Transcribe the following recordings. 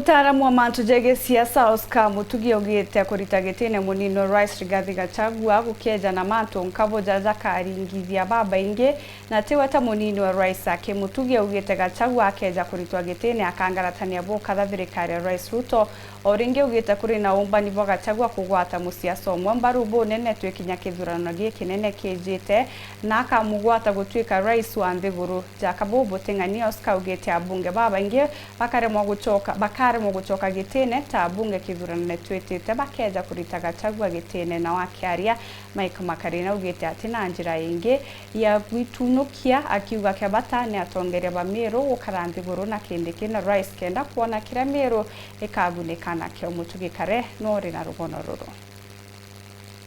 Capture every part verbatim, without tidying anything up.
Mutaaramu wa mantu jegie siasa Oscar Mutugi augite kurita gitine munini wa Rais Rigathi Gachagua gukieja na mantu nkabuja jakaringithia babaingi, na tiwe ta munini wa Rais aki. Mutugi augite Gachagua akeja kuritwa gitine akangaratania bukatha thirikari ya Rais Ruto. O ringi augite kuri na umbani bwa Gachagua kugwata musiasa umwe mbaru bunene twi kinya kithurano giki kinene kijite, na akamugwata gutuika rais wa nthiguru. Jaka buu buting'ani, Oscar augite abunge babaingi bakaremwa gucoka, bakaremwa gucoka gitine ta abunge kithuranoine twitite, bakeja kurita Gachagua gitine. Nao akiaria, Mike Makarina augite ati na njira ingi ya gwitunukia, akiuga kia bata ni atongeria ba Miru gukara nthiguru na Kindiki na rais kenda kwona kiria Miru ikagunika nakio. Mutugi Kare nuri na rugono ruru.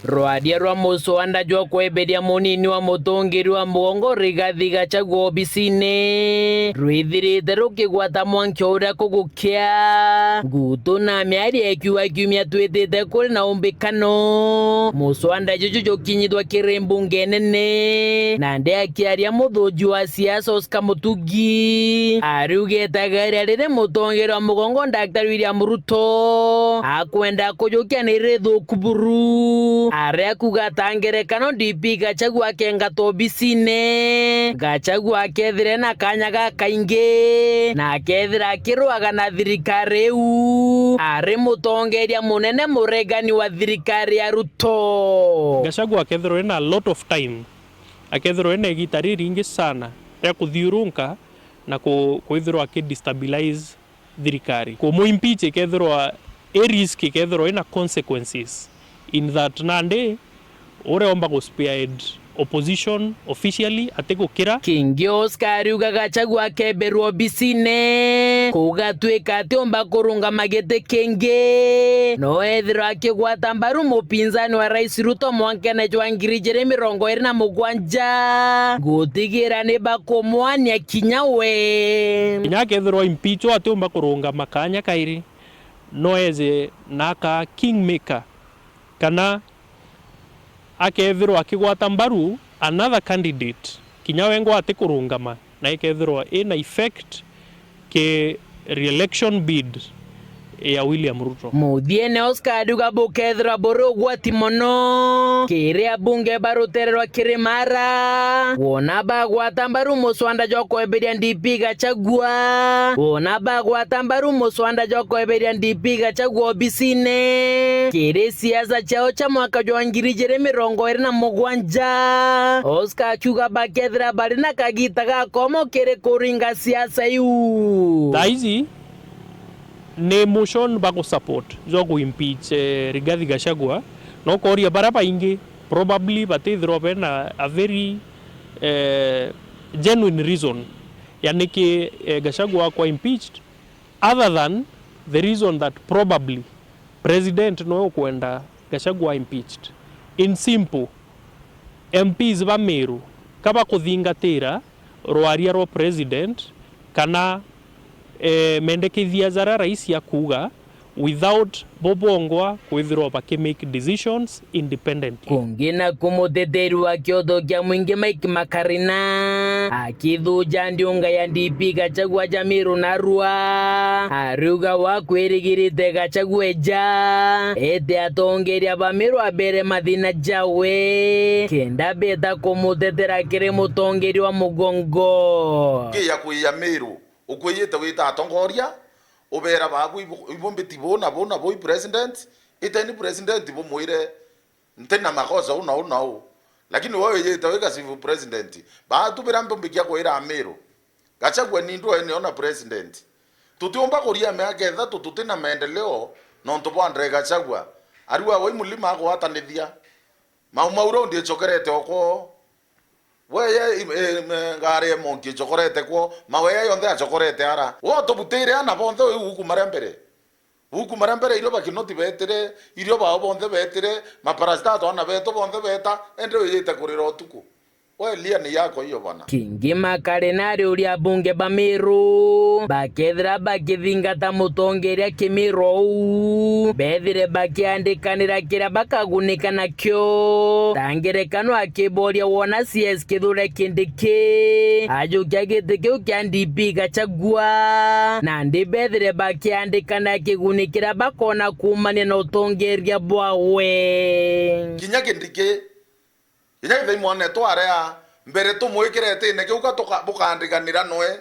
Rwaria rwa muswanda jwa kweberia munini wa mutongeri wa mugongo Rigathi Gachagua obisine rwithirite rukigwata mwanki o uria kugukia. Ngutu na miario ikiuga kiumia twitite kuri na umbikano, muswanda juju jukinyithwa kiri mbunge nene, na ndi akiaria muthuji wa siasa Oscar Mutugi ariugite gairia riri mutongeri wa mugongo Daktari William Ruto akwenda kujukia ni rithuku buru. Aria kuga ta ngerekano D P Gachagua akengata obisine, Gachagua akethire na kanya gakaingi na akethira akirwaga na thirikari iu, ari mutongeria munene muregani wa thirikari ya Ruto. Gachagua akethirwa ena a lot of time, akethirwa ena igita riringi sana ria kuthiurunka na ku-, kwithirwa aki destabilize thirikari. Kumu impeach ikethirwa i risk, ikethirwa ina consequences in that nandi uria omba gu spearhead opposition officially atigukira. Kingi Oscar ariuga Gachagua akeberwa obisine, kugatwika atiumba kurungama giti kingi, no ethirwa akigwata mbaru mupinzani wa Rais Ruto mwankene jwa ngiri ijiri mirongo iri na mugwanja, gutigira ni bakumwania kinya we. Kinya akethirwa impeachwa atiumba kurungama kanya kairi, no eje na aka kingmaker, kana akethirwa akigwata mbaru another candidate, kinya wengwa atikurungama, na ikethirwa ina effect ki re-election bid ya William Ruto. Muthiene Oscar ariuga bukethirwa buri ugwati mono kiri abunge ba rutere rwa Kirimara, wona bagwata mbaru muswanda jwa kweberia D P Gachagua, wona bagwata mbaru muswanda jwa kweberia D P Gachagua obisine kiri siasa ciao cia mwaka jwa ngiri ijiri mirongo iri na mugwanja. Oscar akiuga bakethira bari na kagita gakomo kiri kuringa siasa iu. Thaa ici ni motion bagu support jwa ku impeach, eh, Rigathi Gachagua, no koria bara baingi probably batithirwa bena a very, eh, genuine reason ya niki, eh, Gachagua akwa impeached, other than the reason that probably president noe ukwenda Gachagua impeached. In simple, M Ps ba Meru ka bakuthingatira rwaria rwa president kana, eh, mendekithia jaria rais akuuga without bo bongwa kwithirwa baki make decisions independently. Kungi na kumuteteri wa kioto kia mwingi Mike Makarina akithuja ndiunga ya D P Gachagua ja Meru narua, ariuga wa kwirigirite Gachagua eja ete atongeria ba Meru abere mathina jawe kenda beta kumutetera kiri mutongeria wa mugongo. Ngi ya kuiya Meru, ukwiyite wita atongoria, ubera babu ibu, ibu mbiti bu na bu na bu i president, iteni president bumwire, "Nti na makosa u na u na u." Lakini we wiyite wi ga civil president, baatubira mbumbi kia kwira Amiru, Gachagua ni ndwe ni ona president. Tutiumba kuria miaka ithatu tuti na maendeleo nontu bwa Andre Gachagua. Ariwa wai mulima agwatanithia. Mau mau round ichokerete okwo. Weye, i-, i-, me-, ngari ya monki ichokorete kwo, maweya yonthe achokorete ara. Wo tubutire ana bonthe uyu ukumaria mbere. Ukumaria mbere irio bakinoti betire, irio bao bonthe betire, maparasita twana betu bonthe beta, ende uyite kurira utuku. We lia ni yako hiyo bwana. Kingi makari nari uria abunge ba Miru bakethira bakithingata mutongeria Kimiru uu, bethire bakiandikanira kiria bakagunika nakio. Ta ngerekano akiboria wona C S Kithure Kindiki ajukia giti kiu kia D P Gachagua, nandi bethire bakiandikana kiguni kiria bakona kuumania na utongeria bwawe. Kinya Kindiki, kinya githai mwana twarea mbere tumwikire itine kiu ka tuka-, bukandikanira noe.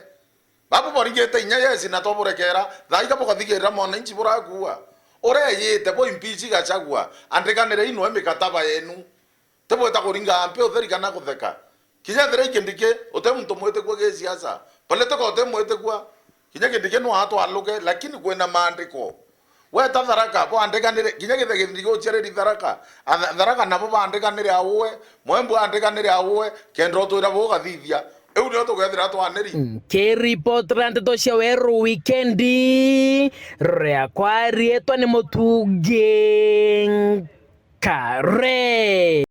Babu borigite inya yesi na twaburekera, thaika bukathigirira mwananchi burakua. Ureyite bo impeach Gachagua, andikanire inoe mikataba yenu. Tibwita kuringa mpi utheri kana kutheka. Kinya ethira i Kindiki, uti muntu mwitikua gi siasa. Political uti mwitikua. Kinya Kindiki no atwaluke, lakini kwina maandiko. Weta Tharaka, bwandikanire, kinya githe Kindiki uciariri Tharaka. A Tha-, Tharaka nabo bandikanire aue, Mwembu andikanire aue, kenda utwira bugathithia. Iu nio tugethira twaniri. Nkiripotera nteto cia Weru Wikendi, riakwa riitwa ni Mutungi Nkare.